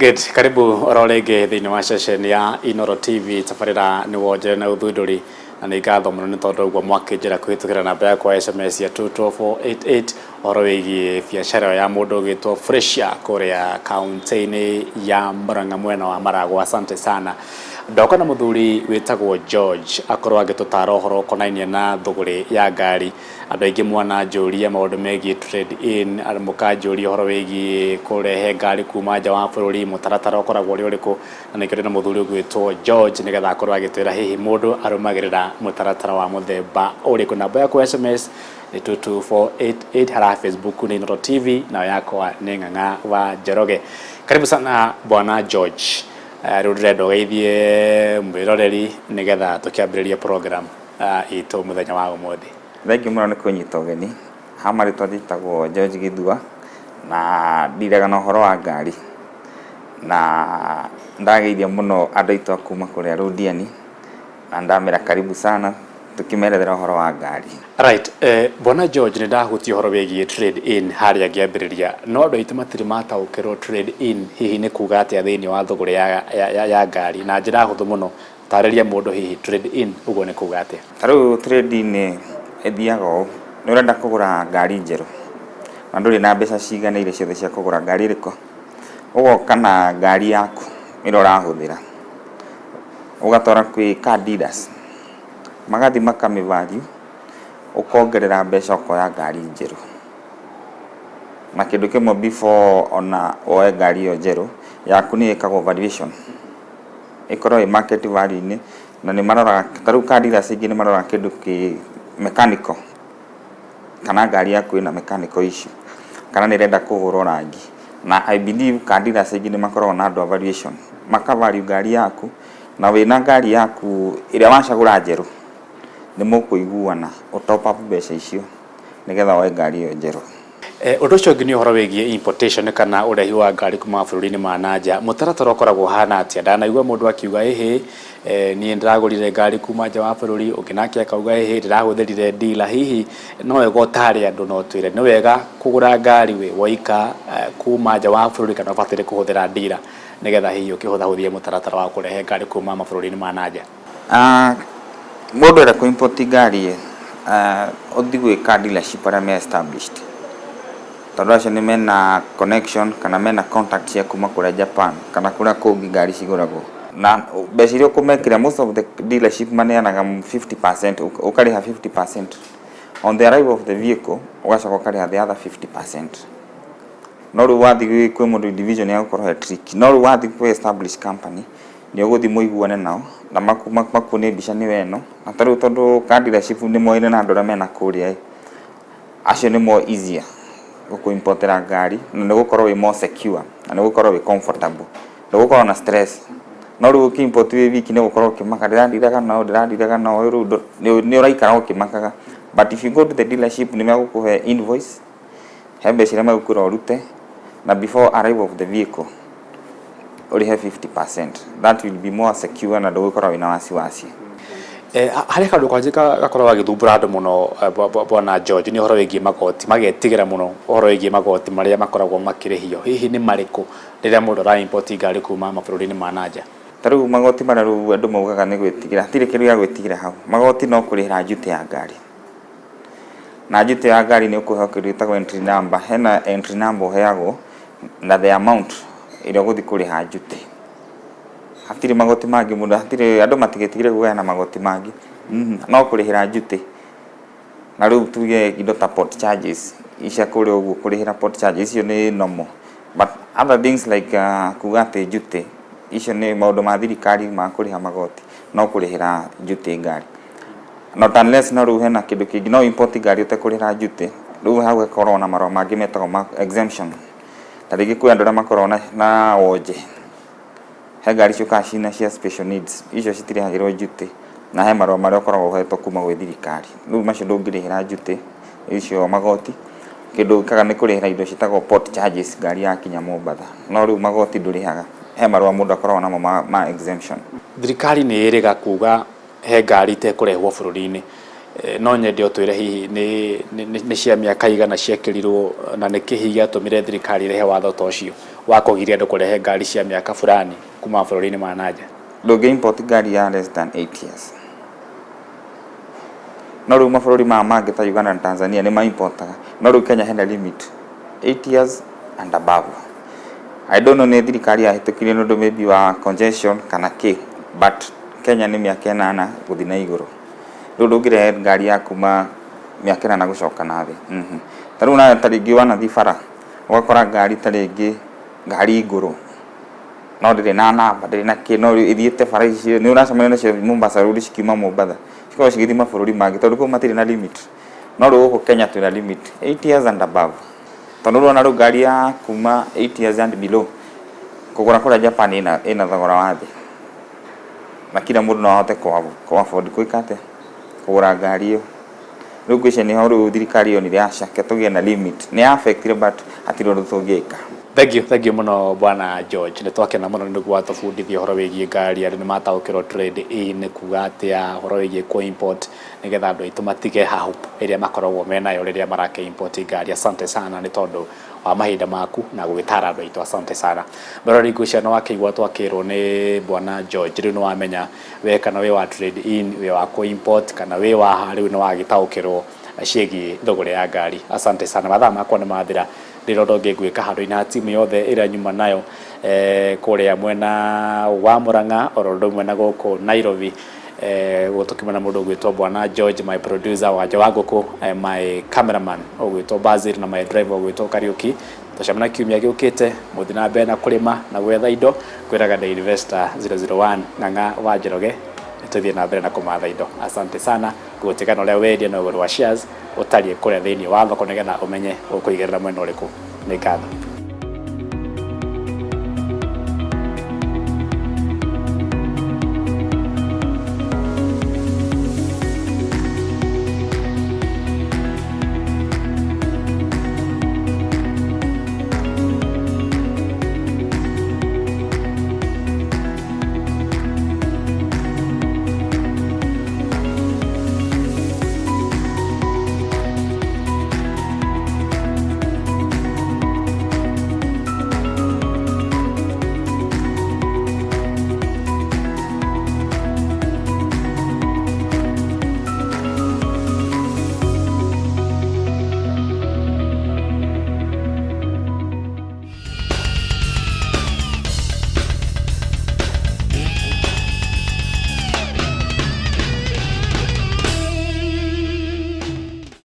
Good. Karibu oro rĩngĩ thĩinĩ wa ceceni ya Inoro TV. Tabarĩra nĩ wonjere na ũthundũri, na nĩ ngatho mũno nĩ tondũ ũguo mwakĩnjĩra kũhĩtũkĩra namba yakwa ya SMS ya 22488 ũhoro wĩgiĩ biacara ĩyo ya mũndũ ũgĩtwo Fresha kũrĩa kaunti-inĩ ya Murang'a mwena wa Maragwa. Asante sana. Ndoka na mũthuri wĩtagwo George akorwo agĩtũtara ũhoro ũkonainie na thũgũrĩ ya ngari. Andũ aingĩ mwananjũria maũndũ megiĩ trade in, mũkanjũria ũhoro wĩgiĩ kũrehe ngari kuma nja wa bũrũri, mũtaratara ũkoragwo ũrĩ ũrĩkũ, na nĩkĩo ndĩna mũthuri ũgwĩtwo George nĩgetha akorwo agĩtwĩra hihi mũndũ arũmagĩrĩra mũtaratara wa mũthemba ũrĩkũ. Namba yakwa ya SMS nĩ 22488, harĩa Facebook nĩ Inooro TV, nayo yakwa nĩ Ng'ang'a wa Njoroge. Karibu sana Bwana George. Rĩu ndĩrenda ũgeithie mwĩroreri nĩgetha tũkĩambĩrĩrie program itũ mũthenya wa ũmũthĩ. Thengiũ mũno nĩ kũnyita ũgeni. Ha marĩtwa njĩtagwo George Gĩthua na ndiraga na ũhoro wa ngari, na ndageithia mũno andũ aitũ a kuma kũrĩa Rũndiani na ndamera karibu sana tũkĩmerethera ũhoro wa ngari. Right, Bwana George, nĩ ndahutia ũhoro wĩgiĩ trade in harĩa ngĩambĩrĩria, no andũ aitũ matirĩ mataũkĩrwo trade in hihi nĩ kuga atĩa thĩinĩ wa thũgũrĩ ya ngari. Na njĩra hũthũ mũno, tarĩria mũndũ hihi trade in ũguo nĩ kuga atĩa. Ta rĩu trade in ĩthiaga ũũ, nĩ ũrenda kũgũra ngari njerũ na ndũrĩ na mbeca ciganĩire ciothe cia kũgũra ngari ĩrĩkũ, ũgoka na ngari yaku ĩrĩa ũrahũthĩra, ũgatwara kwĩ car dealers, magathiĩ makamĩ value, ũkongerera mbeca ũkoya ngari njerũ. Na kĩndũ kĩmwe before ona woe ngari ĩyo njerũ, yaku nĩ ĩkagwo valuation, ĩkorwo ĩ market value-inĩ, na nĩ maroraga, ta rĩu car dealers aingĩ nĩ maroraga kĩndũ kĩ mechanical, kana ngari yaku ĩna mechanical issue, kana nĩ ĩrenda kũhũrwo rangi. Na I believe car dealers aingĩ nĩ makoragwo na andũ a valuation, maka value ngari yaku, na wĩna ngari yaku ĩrĩa wacagũra njerũ, nĩ mũkũiguana ũ top up mbeca icio nĩgetha woe ngari ĩyo njerũ. Ũndũ ũcio ũngĩ nĩ ũhoro wĩgiĩ importation kana ũrehi wa ngari kuma mabũrũri-inĩ ma na nja. Mũtaratara ũkoragwo ũhana atĩa? Ndanaigua mũndũ akiuga ĩhĩ, niĩ ndĩragũrire ngari kuma nja wa bũrũri, ũngĩ nake akauga ĩhĩ, ndĩrahũthĩrire dealer. Hihi no wega ũtare andũ na ũtwĩre nĩ wega kũgũra ngari wĩ woika kuma nja wa bũrũri kana ũbataire kũhũthĩra dealer nĩgetha hihi ũkĩhũthahũthie mũtaratara wa kũrehe ngari kuma mabũrũri-inĩ ma na nja? Mũndũ enda kũ import ngari ĩ, ũthiĩ gwĩ car dealership arĩa me established, tondũ acio nĩ mena connection kana mena contact cia kuma kũrĩa Japan kana kũrĩa kũngĩ ngari cigũragwo. Na mbeca iria ũkũmekĩra, most of the dealership maneanaga 50%, ũkarĩha 50%. On the arrival of the vehicle, ũgacoka ũkarĩha the other 50%. No rĩu wathiĩ kwĩ mũndũ individual nĩ egũkorwo he tricky. No rĩu wathiĩ kwĩ established company, nĩ ũgũthiĩ mũiguane nao na makuonie mbica nĩyo ĩno. Na ta rĩu tondũ car dealership nĩ moĩne na andũ arĩa mena kũrĩa ĩ, acio nĩ more easier gũkũ importera ngari na nĩ ũgũkorwo wĩ more secure na nĩ ũgũkorwo wĩ comfortable, ndũgũkorwo na stress. No rĩu ũkĩ import wĩ wiki nĩ ũgũkorwo ũkĩmaka, ndĩradiraga na ũũ, ndĩradiraga na ũyũ, rĩu nĩ ũraikara ũkĩmakaga. But if you go to the dealership, nĩ megũkũhe invoice, he mbeca iria megũkwĩra ũrute, na before arrival of the vehicle ũrĩhe 50%. That will be more secure na ndũgũkorwo wĩna wasiwasi. Harĩ kaũndũ kangĩ gakoragwo gagĩthumbũra andũ mũno, Bwana George, nĩ ũhoro wĩgiĩ magoti. Magetigĩra mũno ũhoro wĩgiĩ magoti marĩa makoragwo makĩrĩhio. Hihi nĩ marĩkũ rĩrĩa mũndũ ara import ngari kuma mabũrũri-inĩ ma na nja? Ta rĩu magoti marĩa rĩu andũ maugaga nĩ gwĩtigĩra, hatirĩ kĩndũ gĩa gwĩtigĩra hau. Magoti no kũrĩhĩra duty ya ngari. Na duty ya ngari nĩ ũkũheo kĩndũ gĩtagwo entry number. Hena entry number ũheagwo na the amount ĩrĩa ũgũthiĩ kũrĩha duty. Hatirĩ magoti mangĩ mũndũ, hatirĩ, andũ matigetigĩre kuga hena magoti mangĩ. No kũrĩhĩra duty. Na rĩu tuge indo ta port charges, cia kũrĩa ũguo kũrĩhĩra port charges, icio nĩ normal. But other things like kuga atĩ duty, icio nĩ maũndũ ma thirikari ma kũrĩha magoti, no kũrĩhĩra duty ngari. Not unless no rĩu hena kĩndũ kĩngĩ, no import ngari ũtekũrĩhĩra duty, rĩu hau hakoragwo na marũa mangĩ metagwo ma exemption. Ta rĩngĩ kwĩ andũ arĩa makoragwo na wonje, he ngari ciũkaga cina cia special needs, icio citirĩhagĩrwo duty, na he marũa marĩa ũkoragwo ũhetwo kuma gwĩ thirikari. Rĩu macio ndũngĩrĩhĩra duty, icio magoti. Kĩndũ wĩkaga nĩ kũrĩhĩra indo ciĩtagwo port charges ngari yakinya Mombatha. No rĩu magoti ndũrĩhaga, he marũa mũndũ akoragwo namo ma exemption. Thirikari nĩ ĩrĩga kuga he ngari itekũrehwo bũrũri-inĩ. No nyende ũtwĩre hihi nĩ cia mĩaka igana ciekĩrirwo na nĩkĩ hihi gĩatũmire thirikari ĩrehe watho ta ũcio wa Wa kũgiria andũ kũrehe ngari cia mĩaka fulani kuma bũrũri-inĩ ma nanja. Ndũngĩ import ngari ya less than 8 years. No rĩu mabũrũri maya mangĩ ta Uganda na Tanzania nĩ ma importaga. No rĩu Kenya hena limit 8 years and above. I don't know nĩ thirikari yahĩtũkirie nĩ ũndũ maybe wa congestion kana kĩ, but Kenya nĩ mĩaka ĩnana gũthiĩ na igũrũ. Rĩu ndũngĩrehe ngari ya kuma mĩaka ĩnana gũcoka na thĩ. Ta rĩu nawe ta rĩngĩ wanathiĩ bara ũgakora ngari ta rĩngĩ ngari ngũrũ no ndĩrĩ na namba, ndĩrĩ na kĩ, no ĩthiĩte bara icio nĩ ũracemania nacio Mombasa Road cikiuma Mombatha, cikoragwo cigĩthiĩ mabũrũri mangĩ tondũ kũu matirĩ na limit. No rĩu gũkũ Kenya twĩna limit 8 years and above. Tondũ ũrona rĩu ngari ya kuma 8 years and below kũgũra kũrĩa Japan ĩna thogora wa thĩ, na kila mũndũ no ahote kũ afford gwĩka atĩa, kũgũra ngari ĩyo. Rĩu ngwĩciria nĩho rĩu thirikari yonire aca reke tũgĩe na limit. Nĩ ya affect but hatirĩ ũndũ tũngĩka. Thank you, thank you mũno Bwana George. Nĩ twakena mũno nĩ nĩguo watũbundithia ũhoro wĩgiĩ ngari. Andũ nĩ mataũkĩrwo trade in nĩ kuga atĩa, ũhoro wĩgiĩ kũ import nĩgetha andũ aitũ matige hahũ ĩrĩa makoragwo menayo rĩrĩa marake import ngari. Asante sana nĩ tondũ wa mahinda maku na gũgĩtara andũ aitũ. Asante sana. Mũrori, ngwĩciria nĩ wakĩigua twakĩrwo nĩ Bwana George. Rĩu nĩ wamenya we kana wĩ wa trade in, wĩ wa kũ import kana wĩ wa ha, rĩu nĩ wagĩtaũkĩrwo ciĩgiĩ thũgũrĩ ya ngari. Asante sana. Mathaa makwa nĩ mathira, ndĩrĩ ũndũ ũngĩ ngwĩka handũ-inĩ ha timu yothe ĩrĩa nyuma nayo kũrĩa mwena wa Murang'a oro ũndũ ũmwe na gũkũ Nairobi, tũkĩmwena mũndũ ũgwĩtwo Bwana George, my producer Wanja wa Ngũkũ, my cameraman ũgwĩtwo Basil na my driver ũgwĩtwo Kariũki. Tũcemana kiumia gĩũkĩte. Mũthiĩ na mbere na kũrĩma na gwetha indo. Kwĩraga the Investor 001 Ng'ang'a wa Njoroge, tũthiĩ na mbere na kũmatha indo. Asante sana. Gũtigana ũrĩa wendia na ũgũri wa shares ũtariĩ kũrĩa thĩinĩ wa thoko nĩgetha ũmenye ũkũigĩrĩra mwena ũrĩkũ. Nĩ ngatho.